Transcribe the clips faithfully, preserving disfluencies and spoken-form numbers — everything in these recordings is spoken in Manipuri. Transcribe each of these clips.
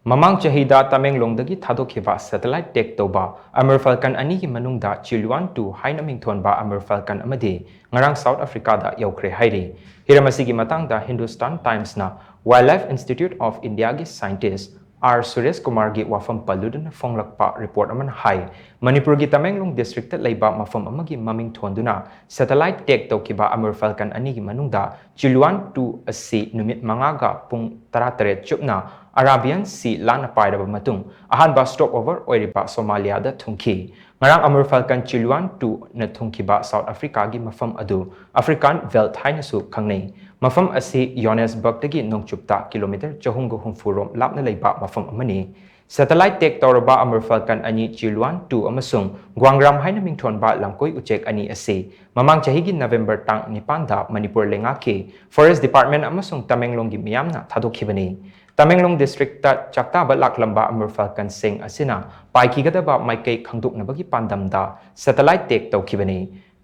ꯃꯃꯥꯡ ꯆꯍꯤꯗ ꯇꯃꯦꯡꯂꯣꯡꯗꯒꯤ ꯊꯥꯗꯣꯛꯈꯤꯕ satellite tag ꯇꯧꯕ Amur Falcon ꯑꯅꯤꯒꯤ ꯃꯅꯨꯡꯗ Chiluan two ꯍꯥꯏꯅ ꯃꯤꯡꯊꯣꯟꯕ Amur Falcon ꯑꯃꯗꯤ ꯉꯔꯥꯡ South Africaꯗ ꯌꯧꯈ꯭ꯔꯦ ꯍꯥꯏꯔꯤ꯫ ꯍꯤꯔꯝ ꯑꯁꯤꯒꯤ ꯃꯇꯥꯡꯗ Hindustan Timesꯅ Wildlife Institute of Indiaꯒꯤ scientist ꯑꯥꯔ ꯁꯨꯔꯦꯁ ꯀꯨꯃꯥꯔꯒꯤ ꯋꯥꯐꯝ ꯄꯜꯂꯨꯗꯨꯅ ꯐꯣꯡꯂꯛꯄ report ꯑꯃꯅ ꯍꯥꯏ, ꯃꯅꯤꯄꯨꯔꯒꯤ ꯇꯃꯦꯡꯂꯣꯡ districtꯇ ꯂꯩꯕ ꯃꯐꯝ ꯑꯃꯒꯤ ꯃꯃꯤꯡ ꯊꯣꯟꯗꯨꯅ satellite tag ꯇꯧꯈꯤꯕ Amur Falcon ꯑꯅꯤꯒꯤ ꯃꯅꯨꯡꯗ Chiluan two ꯑꯁꯤ ꯅꯨꯃꯤꯠ ꯃꯉꯥꯒ ꯄꯨꯡ ꯇꯔꯥꯇꯔꯦꯠ ꯆꯨꯞꯅ Arabian Sea ꯂꯥꯟꯅ ꯄꯥꯏꯔꯕ ꯃꯇꯨꯡ ꯑꯍꯥꯟꯕ stopover ꯑꯣꯏꯔꯤꯕ ꯁꯣꯃꯥꯂꯤꯌꯥꯗ ꯊꯨꯡꯈꯤ꯫ ꯉꯔꯥꯡ Amur Falcon Chiluan twoꯅ ꯊꯨꯡꯈꯤꯕ South Africaꯒꯤ ꯃꯐꯝ ꯑꯗꯨ African Veldt ꯍꯥꯏꯅꯁꯨ ꯈꯪꯅꯩ꯫ ꯃꯐꯝ ꯑꯁꯤ Johannesburgꯗꯒꯤ ꯅꯣꯡꯆꯨꯞꯇ ꯀꯤꯂꯣꯃꯤꯇꯔ ꯆꯍꯨꯝꯒ ꯍꯨꯝꯐꯨ ꯔꯣꯝ ꯂꯥꯞꯅ ꯂꯩꯕ ꯃꯐꯝ ꯑꯃꯅꯤ꯫ Satellite tag ꯇꯧꯔꯕ Amur Falcon ꯑꯅꯤ Chiluan two ꯑꯃꯁꯨꯡ Guangram ꯍꯥꯏꯅ ꯃꯤꯡꯊꯣꯟꯕ ꯂꯝꯀꯣꯏ ꯎꯆꯦꯛ ꯑꯅꯤ ꯑꯁꯤ ꯃꯃꯥꯡ ꯆꯍꯤꯒꯤ November ꯇꯥꯡ ꯅꯤꯄꯥꯟꯗ ꯃꯅꯤꯄꯨꯔ ꯂꯩꯉꯥꯛꯀꯤ Forest Department ꯑꯃꯁꯨꯡ ꯇꯃꯦꯡꯂꯣꯡꯒꯤ ꯃꯤꯌꯥꯝꯅ ꯊꯥꯗꯣꯛꯈꯤꯕꯅꯤ꯫ ꯇꯃꯦꯡꯂꯣꯡ districtꯇ ꯆꯥꯛꯇꯥꯕ ꯂꯥꯛꯂꯝꯕ Amur Falconꯁꯤꯡ ꯑꯁꯤꯅ ꯄꯥꯏꯈꯤꯒꯗꯕ ꯃꯥꯏꯀꯩ ꯈꯪꯗꯣꯛꯅꯕꯒꯤ ꯄꯥꯟꯗꯝꯗ satellite tag ꯇꯧꯈꯤꯕꯅꯤ꯫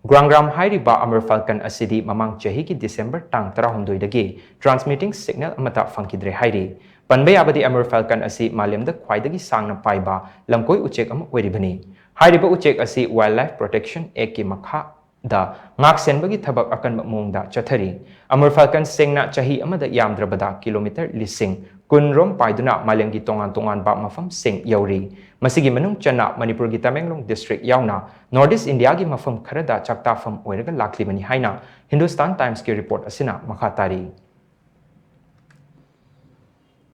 Guangram ꯍꯥꯏꯔꯤꯕ Amur Falcon ꯑꯁꯤꯗꯤ ꯃꯃꯥꯡ ꯆꯍꯤꯒꯤ December ꯇꯥꯡ ꯇꯔꯥꯍꯨꯝꯗꯣꯏꯗꯒꯤ transmitting signal ꯑꯃꯠꯇ ꯐꯪꯈꯤꯗ꯭ꯔꯦ ꯍꯥꯏꯔꯤ꯫ ꯄꯟꯕ ꯌꯥꯕꯗꯤ Amur Falcon ꯑꯁꯤ ꯃꯥꯂꯦꯝꯗ ꯈ꯭ꯋꯥꯏꯗꯒꯤ ꯁꯥꯡꯅ ꯄꯥꯏꯕ ꯂꯝꯀꯣꯏ ꯎꯆꯦꯛ ꯑꯃ ꯑꯣꯏꯔꯤꯕꯅꯤ꯫ ꯍꯥꯏꯔꯤꯕ ꯎꯆꯦꯛ ꯑꯁꯤ Wildlife Protection Actꯀꯤ ꯃꯈꯥ ꯗ ꯉꯥꯛꯁꯦꯟꯕꯒꯤ ꯊꯕꯛ ꯑꯀꯟꯕ ꯃꯑꯣꯡꯗ ꯆꯠꯊꯔꯤ꯫ Amur Falconꯁꯤꯡꯅ ꯆꯍꯤ ꯑꯃꯗ ꯌꯥꯝꯗ꯭ꯔꯕꯗ ꯀꯤꯂꯣꯃꯤꯇꯔ ꯂꯤꯁꯤꯡ ꯀꯨꯟ ꯔꯣꯝ ꯄꯥꯏꯗꯨꯅ ꯃꯥꯂꯦꯝꯒꯤ ꯇꯣꯉꯥꯟ ꯇꯣꯉꯥꯟꯕ ꯃꯐꯝꯁꯤꯡ ꯌꯧꯔꯤ꯫ ꯃꯁꯤꯒꯤ ꯃꯅꯨꯡ ꯆꯟꯅ ꯃꯅꯤꯄꯨꯔꯒꯤ ꯇꯃꯦꯡꯂꯣꯡ district ꯌꯥꯎꯅ North East Indiaꯒꯤ ꯃꯐꯝ ꯈꯔꯗ ꯆꯥꯛꯇꯥꯐꯝ ꯑꯣꯏꯔꯒ ꯂꯥꯛꯂꯤꯕꯅꯤ ꯍꯥꯏꯅ Hindustan Timesꯀꯤ report ꯑꯁꯤꯅ ꯃꯈꯥ ꯇꯥꯔꯤ꯫